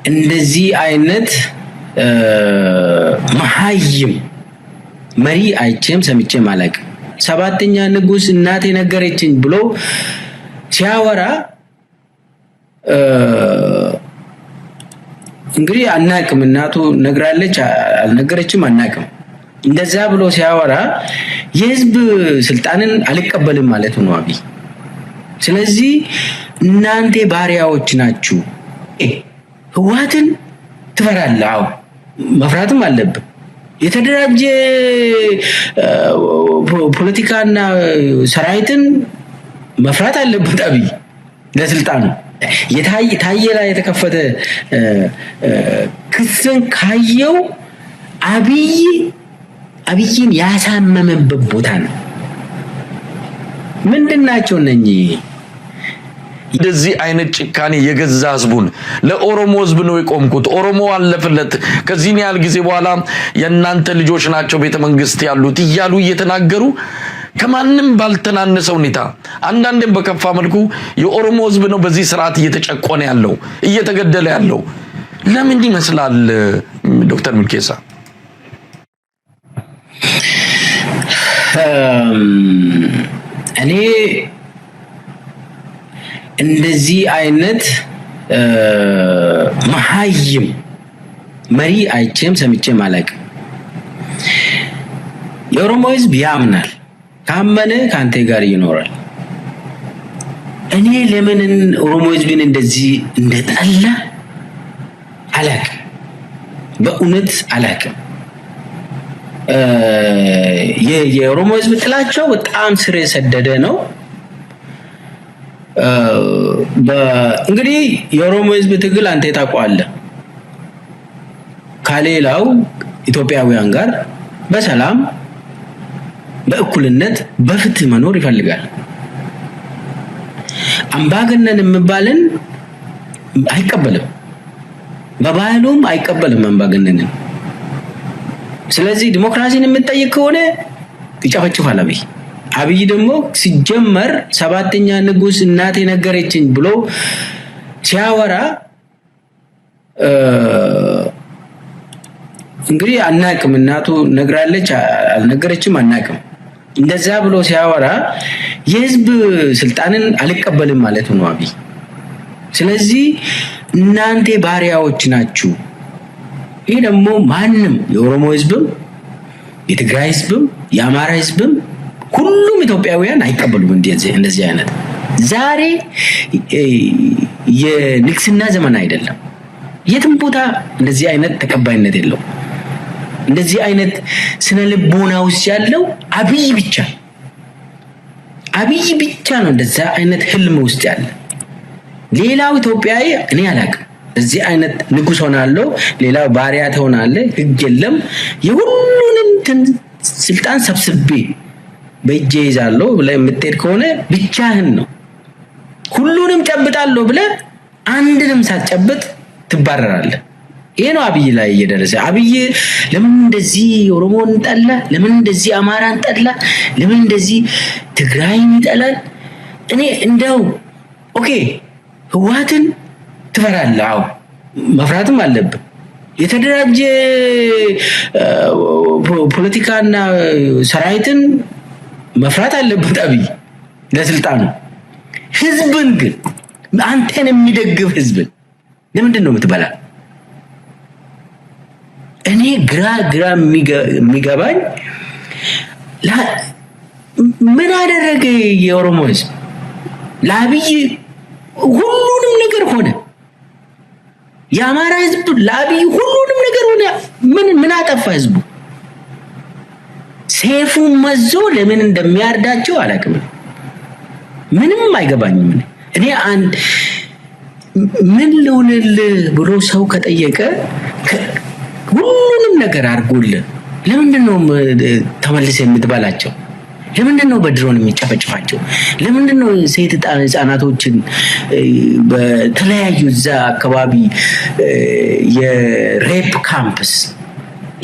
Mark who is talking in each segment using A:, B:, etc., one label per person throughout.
A: እንደዚህ አይነት መሀይም መሪ አይቼም ሰምቼም አላውቅም። ሰባተኛ ንጉስ እናቴ ነገረችኝ ብሎ ሲያወራ እንግዲህ አናቅም፣ እናቱ ነግራለች አልነገረችም አናቅም። እንደዛ ብሎ ሲያወራ የህዝብ ስልጣንን አልቀበልም ማለት ነው አብይ። ስለዚህ እናንተ ባሪያዎች ናችሁ። ህወሓትን ትፈራለህ? አዎ መፍራትም አለብህ። የተደራጀ ፖለቲካና ሰራዊትን መፍራት አለበት አብይ ለስልጣኑ። ታየ ላይ የተከፈተ ክስን ካየው አብይ አብይን ያሳመመበት ቦታ ነው። ምንድን ናቸው እነኚህ?
B: እንደዚህ አይነት ጭካኔ የገዛ ህዝቡን፣ ለኦሮሞ ህዝብ ነው የቆምኩት፣ ኦሮሞ አለፍለት፣ ከዚህን ያህል ጊዜ በኋላ የእናንተ ልጆች ናቸው ቤተ መንግስት ያሉት እያሉ እየተናገሩ፣ ከማንም ባልተናነሰ ሁኔታ አንዳንዴም በከፋ መልኩ የኦሮሞ ህዝብ ነው በዚህ ስርዓት እየተጨቆነ ያለው፣ እየተገደለ ያለው። ለምን ይመስላል ዶክተር ሚልኬሳ?
A: እኔ እንደዚህ አይነት መሀይም መሪ አይቼም ሰምቼም አላውቅም። የኦሮሞ ህዝብ ያምናል። ካመነ ከአንተ ጋር ይኖራል። እኔ ለምን ኦሮሞ ህዝብን እንደዚህ እንደጠላ አላውቅም። በእውነት አላውቅም። የኦሮሞ ህዝብ ጥላቸው በጣም ስር የሰደደ ነው። እንግዲህ የኦሮሞ ህዝብ ትግል አንተ ታውቀዋለህ። ከሌላው ኢትዮጵያውያን ጋር በሰላም፣ በእኩልነት፣ በፍትህ መኖር ይፈልጋል። አምባገነን የሚባልን አይቀበልም፣ በባህሉም አይቀበልም አምባገነንን። ስለዚህ ዲሞክራሲን የምትጠይቅ ከሆነ ይጨፈጭፋል አብይ። አብይ ደግሞ ሲጀመር ሰባተኛ ንጉስ እናቴ ነገረችኝ ብሎ ሲያወራ እንግዲህ አናቅም፣ እናቱ ነግራለች አልነገረችም አናቅም። እንደዛ ብሎ ሲያወራ የህዝብ ስልጣንን አልቀበልም ማለት ነው አብይ። ስለዚህ እናንተ ባሪያዎች ናችሁ። ይህ ደግሞ ማንም የኦሮሞ ህዝብም፣ የትግራይ ህዝብም፣ የአማራ ህዝብም፣ ሁሉም ኢትዮጵያውያን አይቀበሉም እንደዚህ አይነት። ዛሬ የንግስና ዘመን አይደለም። የትም ቦታ እንደዚህ አይነት ተቀባይነት የለውም። እንደዚህ አይነት ስነ ልቦና ውስጥ ያለው አብይ ብቻ፣ አብይ ብቻ ነው እንደዛ አይነት ህልም ውስጥ ያለ። ሌላው ኢትዮጵያዊ እኔ አላውቅም። እዚህ አይነት ንጉስ ሆናለሁ፣ ሌላው ባሪያ ትሆናለህ፣ ህግ የለም፣ የሁሉንም ስልጣን ሰብስቤ በእጄ ይዛለሁ ብለህ የምትሄድ ከሆነ ብቻህን ነው። ሁሉንም ጨብጣለሁ ብለህ አንድንም ሳትጨብጥ ትባረራለህ። ይሄ ነው አብይ ላይ እየደረሰ። አብይ ለምን እንደዚህ ኦሮሞን ጠላ? ለምን እንደዚህ አማራን ጠላ? ለምን እንደዚህ ትግራይን ይጠላል? እኔ እንደው okay ህወሓትን ትፈራለህ? አዎ መፍራትም አለብህ። የተደራጀ ፖለቲካና ሰራዊትን መፍራት አለበት አብይ ለስልጣኑ። ህዝብን ግን፣ አንተን የሚደግፍ ህዝብን ለምንድን ነው የምትበላ? እኔ ግራ ግራ የሚገባኝ ምን አደረገ የኦሮሞ ህዝብ ለአብይ? ሁሉንም ነገር ሆነ። የአማራ ህዝብ ለአብይ ሁሉንም ነገር ሆነ። ምን ምን አጠፋ ህዝቡ? ሰይፉን መዞ ለምን እንደሚያርዳቸው አላውቅም። ምንም አይገባኝም። እኔ አንድ ምን ልሁንልህ ብሎ ሰው ከጠየቀ ሁሉንም ነገር አድርጎልህ ለምንድን ነው ተመልሰህ የምትበላቸው? ለምንድን ነው በድሮን የሚጨፈጭፋቸው? ለምንድን ነው ሴት ህጻናቶችን በተለያዩ እዛ አካባቢ የ rape camps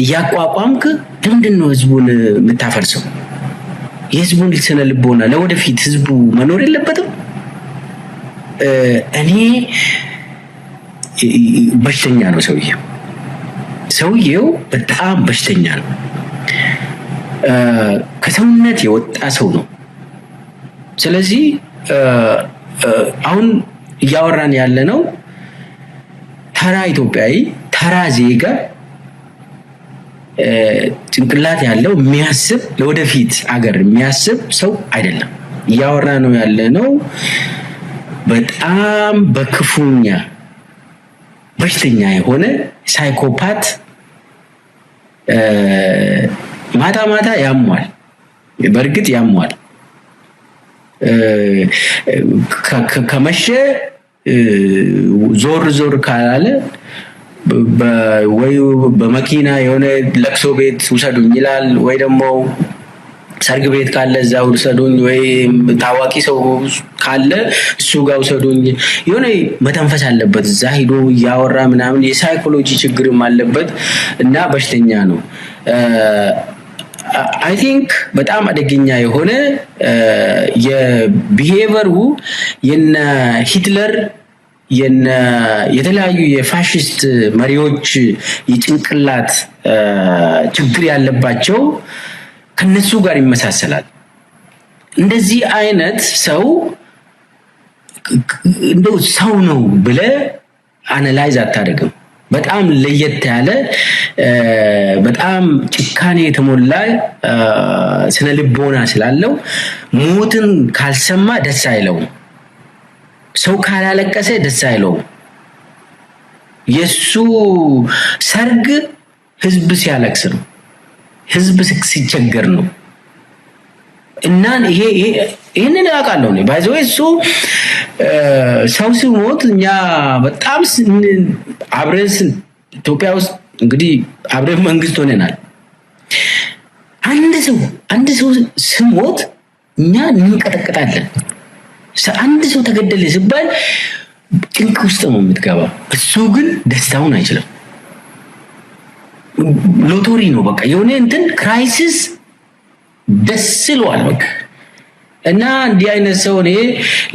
A: እያቋቋምክ ለምንድን ነው ህዝቡን የምታፈርሰው? የህዝቡን ስነ ልቦና ለወደፊት ህዝቡ መኖር የለበትም? እኔ በሽተኛ ነው ሰውየው። ሰውየው በጣም በሽተኛ ነው። ከሰውነት የወጣ ሰው ነው። ስለዚህ አሁን እያወራን ያለ ነው ተራ ኢትዮጵያዊ፣ ተራ ዜጋ፣ ጭንቅላት ያለው፣ የሚያስብ፣ ለወደፊት አገር የሚያስብ ሰው አይደለም። እያወራ ነው ያለ ነው በጣም በክፉኛ በሽተኛ የሆነ psychopath። ማታ ማታ ያሟል፣ በእርግጥ ያሟል። ከመሸ ዞር ዞር ካላለ ወይ በመኪና የሆነ ለቅሶ ቤት ውሰዱኝ ይላል፣ ወይ ደግሞ ሰርግ ቤት ካለ እዛ ውሰዱኝ፣ ወይ ታዋቂ ሰው ካለ እሱ ጋር ውሰዱኝ። የሆነ መተንፈስ አለበት። እዛ ሂዶ እያወራ ምናምን የ psychology ችግርም አለበት እና በሽተኛ ነው። I think በጣም አደገኛ የሆነ የ behavior ኡ የነ ሂትለር፣ የነ የተለያዩ የፋሽስት መሪዎች የጭንቅላት ችግር ያለባቸው ከነሱ ጋር ይመሳሰላል። እንደዚህ አይነት ሰው እንደው ሰው ነው ብለህ analyze አታደርግም። በጣም ለየት ያለ፣ በጣም ጭካኔ የተሞላ ስነ ልቦና ስላለው ሞትን ካልሰማ ደስ አይለውም። ሰው ካላለቀሰ ደስ አይለውም። የሱ ሰርግ ህዝብ ሲያለቅስ ነው። ህዝብ ሲቸገር ነው። እና ይሄንን ያውቃለሁ። By the way እሱ ሰው ሲሞት እኛ በጣም አብረን ኢትዮጵያ ውስጥ እንግዲህ አብረን መንግስት ሆነናል። አንድ ሰው ስሞት እኛ እንንቀጠቀጣለን። አንድ ሰው ተገደለ ሲባል ጭንቅ ውስጥ ነው የምትገባው። እሱ ግን ደስታውን አይችልም። ሎተሪ ነው በቃ፣ የሆነ እንትን crisis ደስ ይለዋል በቃ። እና እንዲህ አይነት ሰው እኔ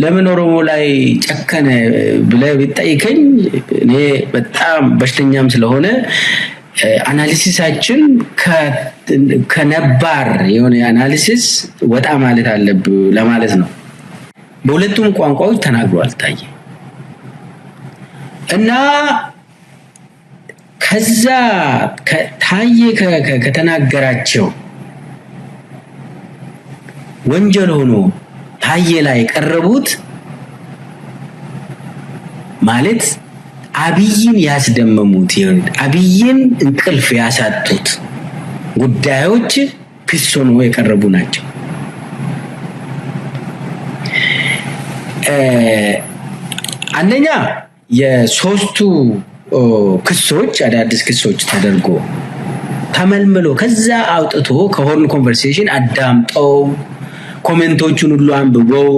A: ለምን ኦሮሞ ላይ ጨከነ ብለህ ብትጠይቀኝ፣ እኔ በጣም በሽተኛም ስለሆነ analysis ኣችን ከነባር የሆነ analysis ወጣ ማለት አለብህ ለማለት ነው። በሁለቱም ቋንቋዎች ተናግሯል ታየ። እና ከዛ ታየ ከተናገራቸው ወንጀል ሆኖ ታየ ላይ የቀረቡት ማለት አብይን ያስደመሙት፣ አብይን እንቅልፍ ያሳጡት ጉዳዮች ክስ ሆኖ የቀረቡ ናቸው። አንደኛ የሶስቱ ክሶች አዳዲስ ክሶች ተደርጎ ተመልምሎ ከዛ አውጥቶ ከ Horn Conversation አዳምጠው comment ኦቹን ሁሉ አንብበው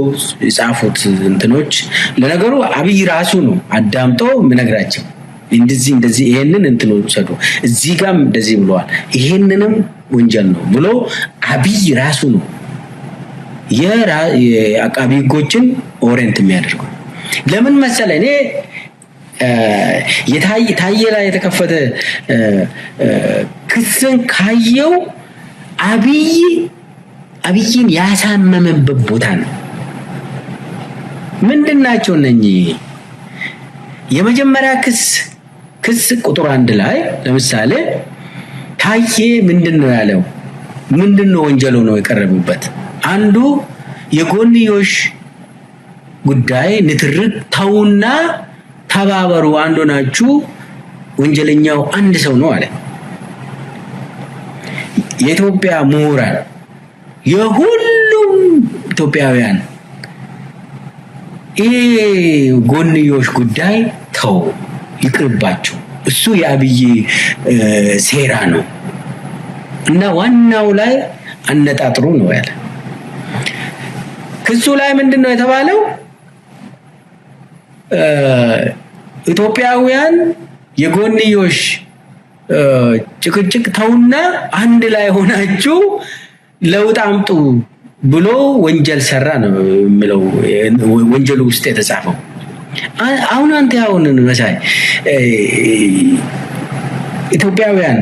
A: የጻፉት እንትኖች፣ ለነገሩ አብይ ራሱ ነው አዳምጦ ምነግራቸው፣ እንደዚህ እንደዚህ ይሄንን እንትን ውሰዱ፣ እዚህ ጋም እንደዚህ ብለዋል፣ ይሄንንም ወንጀል ነው ብሎ አብይ ራሱ ነው የአቃቢ ህጎችን orient የሚያደርገው። ለምን መሰለ፣ እኔ ታየ ላይ የተከፈተ ክስን ካየው አብይን ያሳመመበት ቦታ ነው። ምንድን ናቸው እነኚህ? የመጀመሪያ ክስ ቁጥር 1 ላይ ለምሳሌ ታዬ ምንድን ነው ያለው? ምንድን ነው ወንጀሉ ነው የቀረቡበት? አንዱ የጎንዮሽ ጉዳይ ንትርክ ተውና ተባበሩ፣ አንዱ ናችሁ፣ ወንጀለኛው አንድ ሰው ነው አለ። የኢትዮጵያ ምሁራን፣ የሁሉም ኢትዮጵያውያን ይሄ ጎንዮሽ ጉዳይ ተው ይቅርባቸው፣ እሱ የአብይ ሴራ ነው እና ዋናው ላይ አነጣጥሩ ነው ያለ። ክሱ ላይ ምንድን ነው የተባለው? ኢትዮጵያውያን የጎንዮሽ ጭቅጭቅ ተውና አንድ ላይ ሆናችሁ ለውጥ አምጡ ብሎ ወንጀል ሰራ ነው የሚለው ወንጀሉ ውስጥ የተጻፈው። አሁን አንተ አሁን መሳይ ኢትዮጵያውያን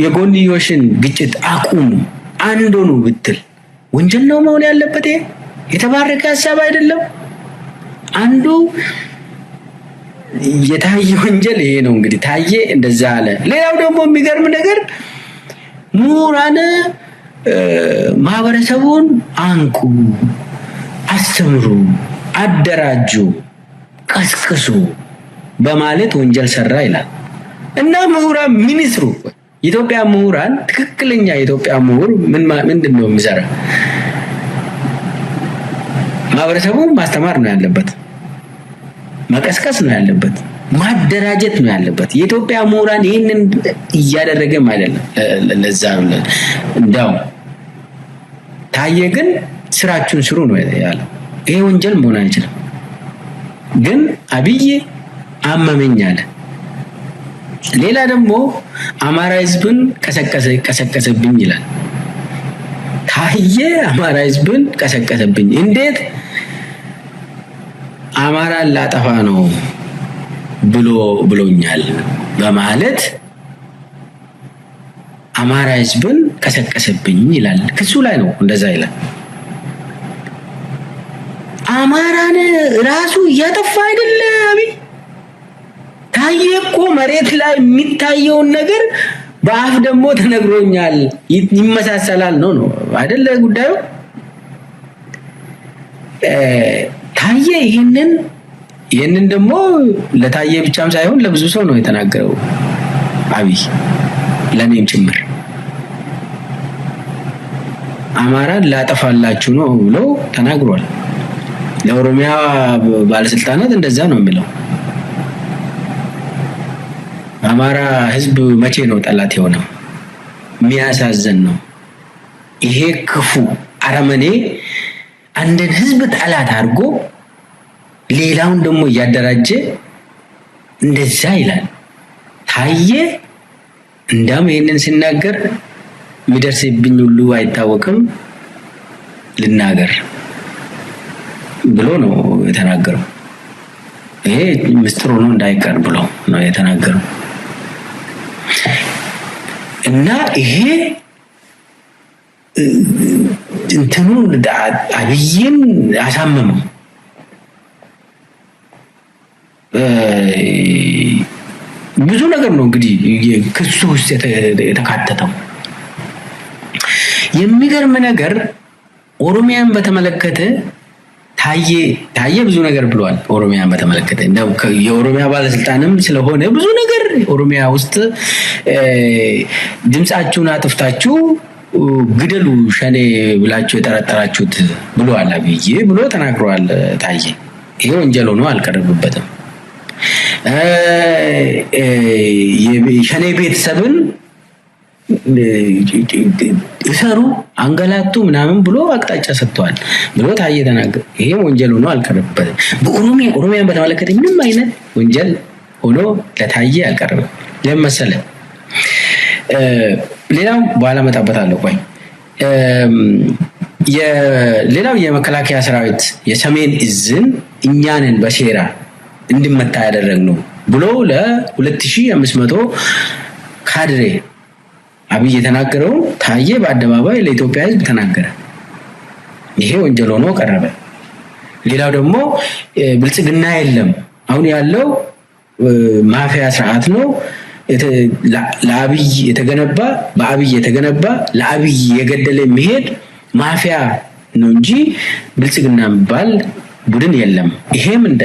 A: የጎንዮሽን ግጭት አቁሙ፣ አንድ ሁኑ ብትል ወንጀል ነው መሆን ያለበት? ይሄ የተባረከ ሀሳብ አይደለም። አንዱ የታየ ወንጀል ይሄ ነው። እንግዲህ ታየ እንደዛ አለ። ሌላው ደግሞ የሚገርም ነገር ምሁራን ማህበረሰቡን አንቁ፣ አስተምሩ፣ አደራጁ፣ ቀስቅሱ በማለት ወንጀል ሰራ ይላል። እና ምሁራን ምን ይስሩ? የኢትዮጵያ ምሁራን፣ ትክክለኛ የኢትዮጵያ ምሁር ምንድን ነው የሚሰራ? ማህበረሰቡ ማስተማር ነው ያለበት፣ መቀስቀስ ነው ያለበት፣ ማደራጀት ነው ያለበት። የኢትዮጵያ ምሁራን ይህንን እያደረገም አይደለም። ለዛ እንዲያውም ታየ ግን ስራችሁን ስሩ ነው ያለው። ይሄ ወንጀል መሆን አይችልም። ግን አብይ አመመኝ አለ። ሌላ ደግሞ አማራ ህዝብን ቀሰቀሰብኝ ይላል። ታየ አማራ ህዝብን ቀሰቀሰብኝ። እንዴት? አማራን ላጠፋ ነው ብሎ ብሎኛል በማለት አማራ ህዝብን ቀሰቀሰብኝ ይላል። ክሱ ላይ ነው እንደዛ ይላል። አማራን ራሱ እያጠፋ አይደለ አብይ? ታየ እኮ መሬት ላይ የሚታየውን ነገር በአፍ ደግሞ ተነግሮኛል፣ ይመሳሰላል ነው ነው አይደለ ጉዳዩ። ታየ ይህንን ደግሞ ለታየ ብቻም ሳይሆን ለብዙ ሰው ነው የተናገረው አብይ፣ ለእኔም ጭምር አማራን ላጠፋላችሁ ነው ብሎ ተናግሯል። ለኦሮሚያ ባለስልጣናት እንደዛ ነው የሚለው። አማራ ህዝብ መቼ ነው ጠላት የሆነው? የሚያሳዝን ነው። ይሄ ክፉ አረመኔ አንድን ህዝብ ጠላት አድርጎ ሌላውን ደግሞ እያደራጀ እንደዛ ይላል። ታየ እንዳም ይህንን ሲናገር የሚደርስብኝ ሁሉ አይታወቅም ልናገር ብሎ ነው የተናገረው። ይሄ ምስጢር ሆኖ እንዳይቀር ብሎ ነው የተናገረው። እና ይሄ እንትኑ አብይን አሳመመው። ብዙ ነገር ነው እንግዲህ ክሱ ውስጥ የተካተተው። የሚገርም ነገር ኦሮሚያን በተመለከተ ታየ ብዙ ነገር ብሏል። ኦሮሚያን በተመለከተ የኦሮሚያ ባለስልጣንም ስለሆነ ብዙ ነገር ኦሮሚያ ውስጥ ድምፃችሁን አጥፍታችሁ ግደሉ ሸኔ ብላችሁ የጠረጠራችሁት ብሏል አብይ ብሎ ተናግረዋል ታየ። ይሄ ወንጀል ሆኖ አልቀረበበትም። ሸኔ ቤተሰብን እሰሩ፣ አንገላቱ ምናምን ብሎ አቅጣጫ ሰጥተዋል ብሎ ታየ ተናገረ። ይሄ ወንጀል ሆኖ አልቀረበበትም። በኦሮሚያ ኦሮሚያን በተመለከተ ምንም አይነት ወንጀል ሆኖ ለታየ አልቀረበም። ለምን መሰለህ? ሌላው በኋላ እመጣበታለሁ። ቆይ ሌላው የመከላከያ ሰራዊት የሰሜን እዝን እኛንን በሴራ እንድመታ ያደረግነው ብሎ ለ2500 ካድሬ አብይ የተናገረውን ታየ በአደባባይ ለኢትዮጵያ ሕዝብ ተናገረ። ይሄ ወንጀል ሆኖ ቀረበ። ሌላው ደግሞ ብልጽግና የለም፣ አሁን ያለው ማፊያ ስርዓት ነው። ለአብይ የተገነባ፣ በአብይ የተገነባ፣ ለአብይ የገደለ የሚሄድ ማፊያ ነው እንጂ ብልጽግና የሚባል ቡድን የለም። ይሄም እንደ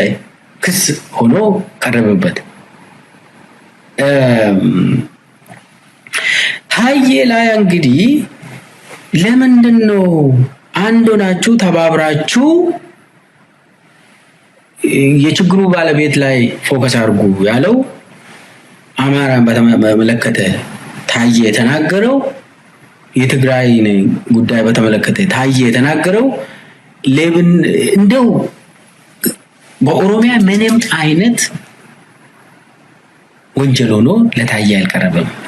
A: ክስ ሆኖ ቀረበበት። ታዬ ላይ እንግዲህ ለምንድን ነው አንድ ሆናችሁ ተባብራችሁ የችግሩ ባለቤት ላይ focus አድርጉ ያለው? አማራን በተመለከተ ታዬ የተናገረው፣ የትግራይን ጉዳይ በተመለከተ ታዬ የተናገረው ሌብን እንደው በኦሮሚያ ምንም አይነት ወንጀል ሆኖ ለታዬ አልቀረበም።